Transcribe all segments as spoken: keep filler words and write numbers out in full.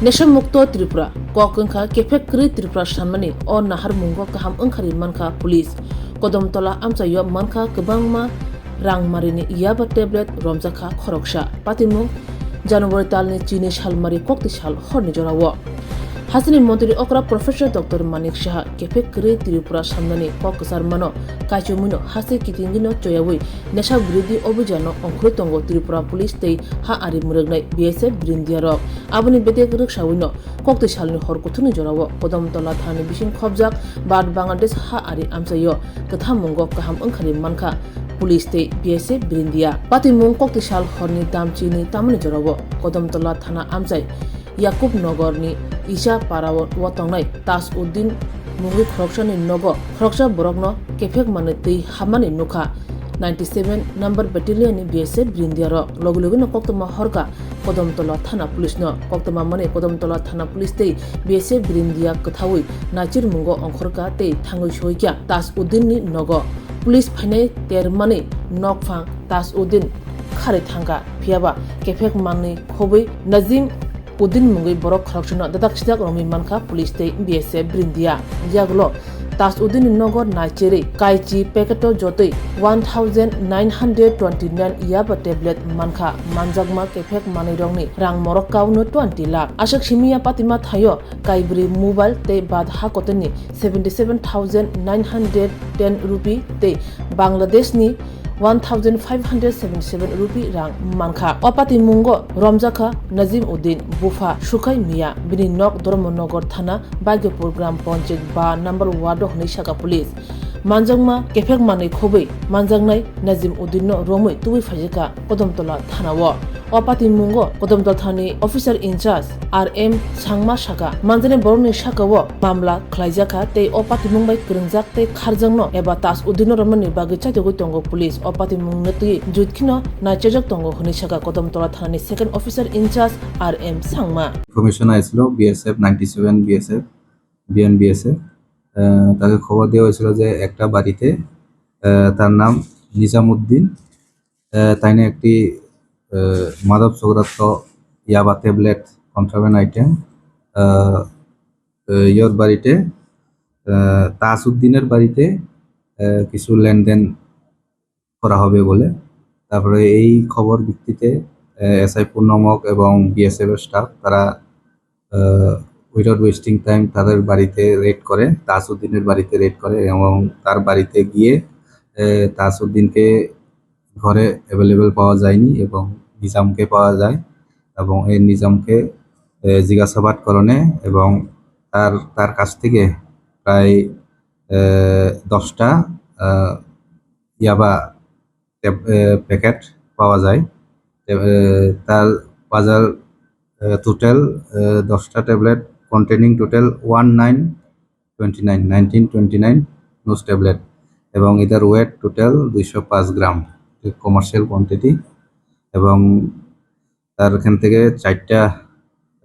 Nesha Mukto Tripura, kok wngkha kephek kwrwi Tripura sanmani, o naharmungo kaham wngkharwi mankha police. Kodomtola amchaio mankha kwbangma rang marini yaba tablet romjakha khoroksa. Patimung January talni chini salmari kokti sal horni jorao. Hasteni montri okra Professor Doctor Manik Saha kephek kwrwi Tripura samnani kok kwcharmano kaichomwino haste kitingino choyawi nesha birodhi obhijano ongkhorwi tongo Tripura police tei ha ari mwrwknai B S F birindiarok. Aboni bedek rwksawino kokti salni hor kuthukni jorao Kodomtola thani bising khopjak Bad Bangladesh ha ari amchaio kwthamungo kaham wngkharwi mankha police tei B S F birindia. Patimung kokti sal horni damchini tamani jorao Kodomtola thana amchai Yakub Nogorni Isa Parao tongnai Taj Uddin mungwi khoroksani nogo khoroksa borokno kephek manwi twi hapmani nukha ninety seven number battalion ni B S F birindia rok. Logi logino koktwma horkha Kodomtola thana police no. Koktwma mani Kodomtola thana police tei B S F birindia kwthawi naichirmungo ongkhorkha tei thangwi soikha Taj Uddin ni nogo. Police phainai termani nokphang Taj Uddin kharwi thangkha, phiyaba kephek manwi khobwi Najim Uddin mungwi borok khoroksano dadak sidak romwi mankha police tei B S F birindia. Yagulo Taj Uddin ni nogo naicherwi kaichi packet o jotwi one thousand nine hundred twenty nine yaba tablet mankha, manjakma kephek manwirokni rang morok kauno twenty lakh. Aswk simiya patima thaio kaibrwi mobile tei bad hakoteni seventy seven thousand nine hundred ten rupee tei Bangladeshni one thousand five hundred seventy seven rupee rang mankha. O patimungo romjakha Najim Uddin, bupha Sukhai Miya, bini nok Dharmanagar thana, Bhagyapur Gram Panchayat ba number ward o hwnwi saka police. Manjakma kephek manwi khobwi manjaknai Najim Uddin no romwi tubui phaijakha Kodomtola thana o. O patimungo Kodomtola thani officer in charge R M Sangma saka, manjaknai borokni saka o mamla khlaijakha tei o patimung bai kwrwngjak tei kharjakno eba Taj Uddin no romnani bagwi chaitogwi tongo police. O patimung no twi jut kheno naichajak tongo hwnwi saka Kodomtola thanani second officer in charge R M Sangma. Information আইছিল BSF ninety seven BSF, বিএনবিএসএফ। আহ, তাকে খবর দেওয়া হয়েছিল যে একটা বাড়িতে, আহ, তার নাম নিজামুদ্দিন, আহ, তাই না একটি, আহ, মাদক সংক্রান্ত ইয়াবা ট্যাবলেট, কন্ট্রাব্যান্ড আইটেম, আহ, আহ, ইয়োর বাড়িতে, আহ, তাজউদ্দিনের বাড়িতে, আহ, কিছু লেনদেন করা হবে বলে। তারপরে এই খবর ভিত্তিতে, আহ, এসআই পূর্ণমক এবং বিএসএফ এর স্টাফ তারা, আহ, উইদাউট ওয়েস্টিং টাইম তাদের বাড়িতে রেড করে, তাজউদ্দিনের বাড়িতে রেড করে এবং তার বাড়িতে গিয়ে, আহ, তাজউদ্দিনকে ঘরে অ্যাভেলেবল পাওয়া যায়নি এবং নিজামকে পাওয়া যায় এবং এই নিজামকে, আহ, জিজ্ঞাসাবাদ করণে এবং তার, তার কাছ থেকে প্রায়, আহ, দশটা, আহ, ইয়াবা ট্যাব-, আহ, প্যাকেট পাওয়া যায়। আহ, তার বাজার, আহ, টোটাল, আহ, দশটা tablet containing total one nine twenty nine, nineteen twenty nine nos tablet এবং এটার ওয়েট টোটাল দুইশো পাঁচ গ্রাম, কমার্শিয়াল কোয়ান্টিটি। এবং তার এখান থেকে চারটা,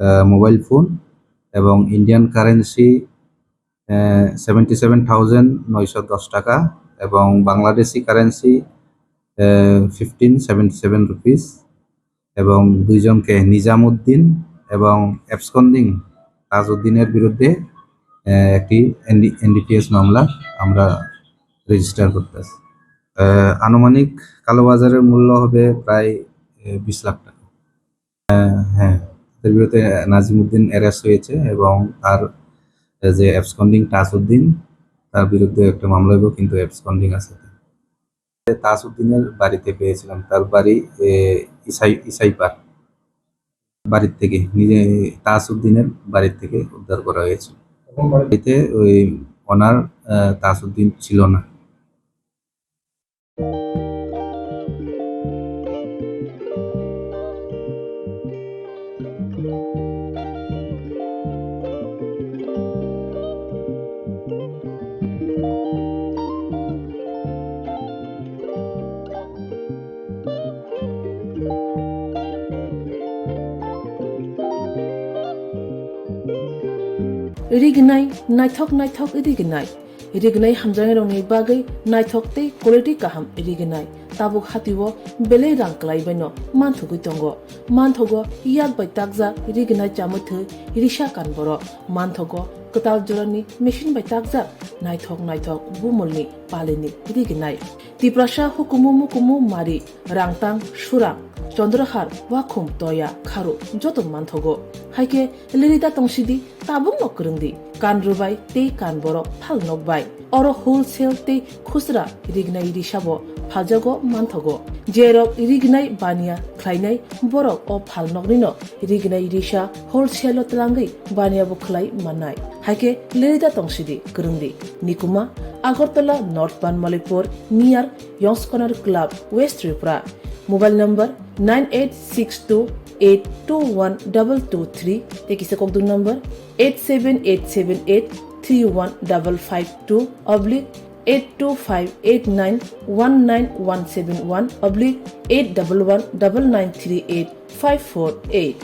আহ, মোবাইল ফোন এবং ইন্ডিয়ান কারেন্সি, আহ, সেভেন্টি সেভেন থাউজেন্ড নয়শো দশ টাকা এবং বাংলাদেশি কারেন্সি, আহ, ফিফটিন সেভেন্টি সেভেন রুপিস এবং দুইজনকে নিজামুদ্দিন এবং অ্যাবসকন্ডিং তাজউদ্দিনের বিরুদ্ধে, আহ, একটি এনডি-, এনডিপিএস মামলা আমরা রেজিস্টার করতেছি। আহ, আনুমানিক কালোবাজারের মূল্য হবে প্রায়, আহ, বিশ লাখ টাকা। আহ, হ্যাঁ, এর বিরুদ্ধে নাজিমুদ্দিন অ্যারেস্ট হয়েছে এবং তার যে অ্যাবসকন্ডিং তাজউদ্দিন, তার বিরুদ্ধে একটা মামলা হইব, কিন্তু অ্যাবসকন্ডিং আছে। তাজউদ্দিনের বাড়িতে পেয়েছিলাম, তার বাড়ি, এ, ইসাই-, ইসাইপাড়। বাড়ির থেকে, নিজে তাজউদ্দিনের বাড়ির থেকে উদ্ধার করা হয়েছিল। এতে ওই ওনার, আহ, তাজউদ্দিন ছিল না। Rignai, naithok naithok rignai. Rignai hamjaknairokni bagwi naithok tei quality kaham rignai tabuk hatio belai rang kwlaibaino manthogwi tongo. Manthogo yak bai takjak rignai chamwi thwi risa kan borok. Manthogo kwtal jorani machine bai takjak naithok naithok bumulni palini rignai. Tiprasa hukumu mukumu mari, rangtang, surang, chondrohar, wakhum, toya, kharu joto manthogo. Haikhe lirita tongsidi, tabukno kwrwngdi, kan rwbai tei kan borok phal nokbai. Oro wholesale tei khusra rignai risabo phaljago manthogo. Jerok rignai baniya khlainai borok o phal noknino rignai risa wholesale-o twlangwi baniyabo khlai mannai. Haikhe lirita tongsidi, kwrwngdi. Nikuma, Agartala North Banmalipur, near Yongs Corner Club, West Tripura. Mobile number nine eight six two eight two one double two three, tei kisa kokduk number eight seven eight seven eight three one double five two oblique eight two five eight nine one nine one seven one oblique eight double one double nine three eight five four eight.